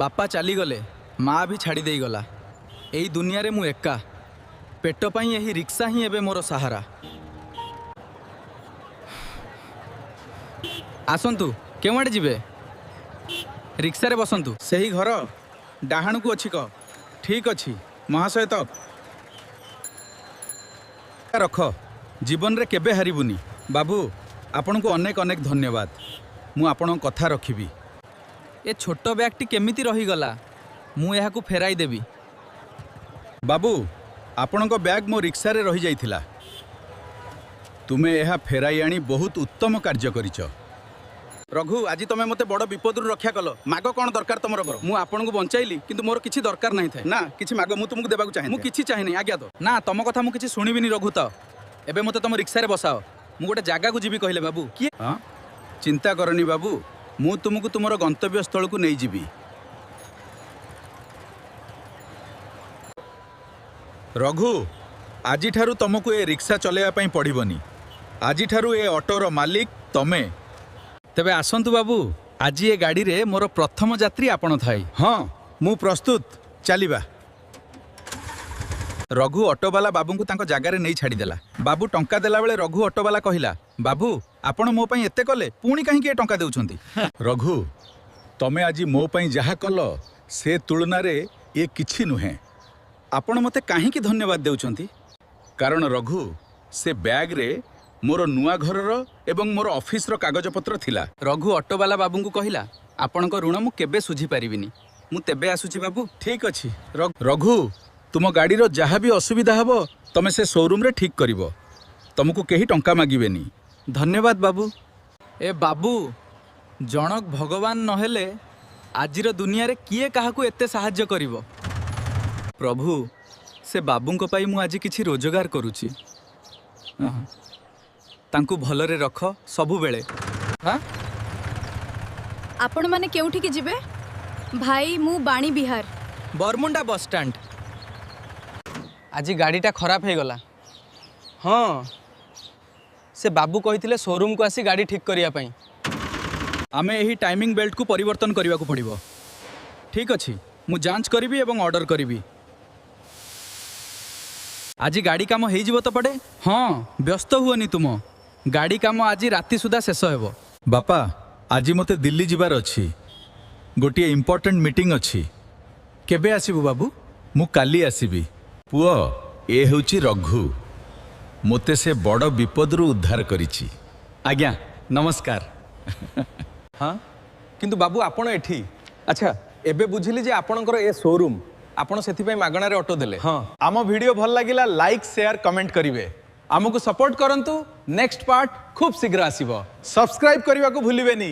ବାପା ଚାଲିଗଲେ, ମା ବି ଛାଡ଼ି ଦେଇଗଲା। ଏଇ ଦୁନିଆରେ ମୁଁ ଏକା। ପେଟ ପାଇଁ ଏହି ରିକ୍ସା ହିଁ ଏବେ ମୋର ସାହାରା। ଆସନ୍ତୁ, କେଉଁଆଡ଼େ ଯିବେ? ରିକ୍ସାରେ ବସନ୍ତୁ। ସେହି ଘର ଡାହାଣକୁ ଅଛି କହ। ଠିକ୍ ଅଛି ମହାଶୟ। ତ ରଖ, ଜୀବନରେ କେବେ ହାରିବୁନି। ବାବୁ, ଆପଣଙ୍କୁ ଅନେକ ଅନେକ ଧନ୍ୟବାଦ। ମୁଁ ଆପଣଙ୍କ କଥା ରଖିବି। ଏ ଛୋଟ ବ୍ୟାଗ୍ଟି କେମିତି ରହିଗଲା? ମୁଁ ଏହାକୁ ଫେରାଇ ଦେବି। ବାବୁ, ଆପଣଙ୍କ ବ୍ୟାଗ୍ ମୋ ରିକ୍ସାରେ ରହିଯାଇଥିଲା। ତୁମେ ଏହା ଫେରାଇ ଆଣି ବହୁତ ଉତ୍ତମ କାର୍ଯ୍ୟ କରିଛ। ରଘୁ, ଆଜି ତମେ ମୋତେ ବଡ଼ ବିପଦରୁ ରକ୍ଷା କଲ। ମାଗ, କ'ଣ ଦରକାର ତମର କର। ମୁଁ ଆପଣଙ୍କୁ ବଞ୍ଚାଇଲି, କିନ୍ତୁ ମୋର କିଛି ଦରକାର ନାହିଁ ଥାଏ। ନା, କିଛି ମାଗ, ମୁଁ ତୁମକୁ ଦେବାକୁ ଚାହେଁ। ମୁଁ କିଛି ଚାହେଁନି ଆଜ୍ଞା। ତ ନା, ତମ କଥା ମୁଁ କିଛି ଶୁଣିବିନି। ରଘୁ, ତ ଏବେ ମୋତେ ତମ ରିକ୍ସାରେ ବସାଅ, ମୁଁ ଗୋଟେ ଜାଗାକୁ ଯିବି। କହିଲେ ବାବୁ କିଏ? ହଁ, ଚିନ୍ତା କରନି ବାବୁ, ମୁଁ ତୁମକୁ ତୁମର ଗନ୍ତବ୍ୟ ସ୍ଥଳକୁ ନେଇଯିବି। ରଘୁ, ଆଜିଠାରୁ ତମକୁ ଏ ରିକ୍ସା ଚଲେଇବା ପାଇଁ ପଡ଼ିବନି। ଆଜିଠାରୁ ଏ ଅଟୋର ମାଲିକ ତମେ। ତେବେ ଆସନ୍ତୁ ବାବୁ, ଆଜି ଏ ଗାଡ଼ିରେ ମୋର ପ୍ରଥମ ଯାତ୍ରୀ ଆପଣ ଥାଇ। ହଁ, ମୁଁ ପ୍ରସ୍ତୁତ, ଚାଲିବା। ରଘୁ ଅଟୋବାଲା ବାବୁଙ୍କୁ ତାଙ୍କ ଜାଗାରେ ନେଇ ଛାଡ଼ିଦେଲା। ବାବୁ ଟଙ୍କା ଦେଲାବେଳେ ରଘୁ ଅଟୋବାଲା କହିଲା, ବାବୁ, ଆପଣ ମୋ ପାଇଁ ଏତେ କଲେ, ପୁଣି କାହିଁକି ଏ ଟଙ୍କା ଦେଉଛନ୍ତି? ରଘୁ, ତମେ ଆଜି ମୋ ପାଇଁ ଯାହା କଲ, ସେ ତୁଳନାରେ ଏ କିଛି ନୁହେଁ। ଆପଣ ମୋତେ କାହିଁକି ଧନ୍ୟବାଦ ଦେଉଛନ୍ତି? କାରଣ ରଘୁ, ସେ ବ୍ୟାଗ୍ରେ ମୋର ନୂଆ ଘରର ଏବଂ ମୋର ଅଫିସର କାଗଜପତ୍ର ଥିଲା। ରଘୁ ଅଟୋବାଲା ବାବୁଙ୍କୁ କହିଲା, ଆପଣଙ୍କ ଋଣ ମୁଁ କେବେ ଶୁଝି ପାରିବିନି। ମୁଁ ତେବେ ଆସୁଛି ବାବୁ। ଠିକ୍ ଅଛି ରଘୁ, ତୁମ ଗାଡ଼ିର ଯାହା ବି ଅସୁବିଧା ହେବ, ତମେ ସେ ସୋରୁମରେ ଠିକ୍ କରିବ। ତମକୁ କେହି ଟଙ୍କା ମାଗିବେନି। ଧନ୍ୟବାଦ ବାବୁ। ଏ ବାବୁ, ଜଣକ ଭଗବାନ ନହେଲେ ଆଜିର ଦୁନିଆରେ କିଏ କାହାକୁ ଏତେ ସାହାଯ୍ୟ କରିବ? ପ୍ରଭୁ, ସେ ବାବୁଙ୍କ ପାଇଁ ମୁଁ ଆଜି କିଛି ରୋଜଗାର କରୁଛି। ଅହଁ। ତାଙ୍କୁ ଭଲରେ ରଖ ସବୁବେଳେ। ହଁ। ଆପଣମାନେ କେଉଁଠିକି ଯିବେ ଭାଇ? ମୁଁ ବାଣୀ ବିହାର। ବରମୁଣ୍ଡା ବସଷ୍ଟାଣ୍ଡ। ଆଜି ଗାଡ଼ିଟା ଖରାପ ହେଇଗଲା। ହଁ, ସେ ବାବୁ କହିଥିଲେ ସୋରୁମକୁ ଆସି ଗାଡ଼ି ଠିକ୍ କରିବା ପାଇଁ। ଆମେ ଏହି ଟାଇମିଂ ବେଲ୍ଟକୁ ପରିବର୍ତ୍ତନ କରିବାକୁ ପଡ଼ିବ। ଠିକ୍ ଅଛି, ମୁଁ ଯାଞ୍ଚ କରିବି ଏବଂ ଅର୍ଡ଼ର କରିବି। ଆଜି ଗାଡ଼ି କାମ ହେଇଯିବ ତ ପଡ଼େ? ହଁ, ବ୍ୟସ୍ତ ହୁଅନି, ତୁମ ଗାଡ଼ି କାମ ଆଜି ରାତି ସୁଦ୍ଧା ଶେଷ ହେବ। ବାପା, ଆଜି ମୋତେ ଦିଲ୍ଲୀ ଯିବାର ଅଛି। ଗୋଟିଏ ଇମ୍ପୋର୍ଟାଣ୍ଟ ମିଟିଂ ଅଛି। କେବେ ଆସିବୁ ବାବୁ? ମୁଁ କାଲି ଆସିବି। ପୁଅ, ଏ ହେଉଛି ରଘୁ। ମୋତେ ସେ ବଡ଼ ବିପଦରୁ ଉଦ୍ଧାର କରିଛି। ଆଜ୍ଞା, ନମସ୍କାର। ହଁ, କିନ୍ତୁ ବାବୁ, ଆପଣ ଏଠି? ଆଚ୍ଛା, ଏବେ ବୁଝିଲି ଯେ ଆପଣଙ୍କର ଏ ସୋରୁମ୍, ଆପଣ ସେଥିପାଇଁ ମାଗଣାରେ ଅଟୋ ଦେଲେ। ହଁ, ଆମ ଭିଡ଼ିଓ ଭଲ ଲାଗିଲା, ଲାଇକ୍, ସେୟାର, କମେଣ୍ଟ କରିବେ। ଆମକୁ ସପୋର୍ଟ କରନ୍ତୁ। ନେକ୍ସଟ ପାର୍ଟ ଖୁବ୍ ଶୀଘ୍ର ଆସିବ। ସବସ୍କ୍ରାଇବ୍ କରିବାକୁ ଭୁଲିବେନି।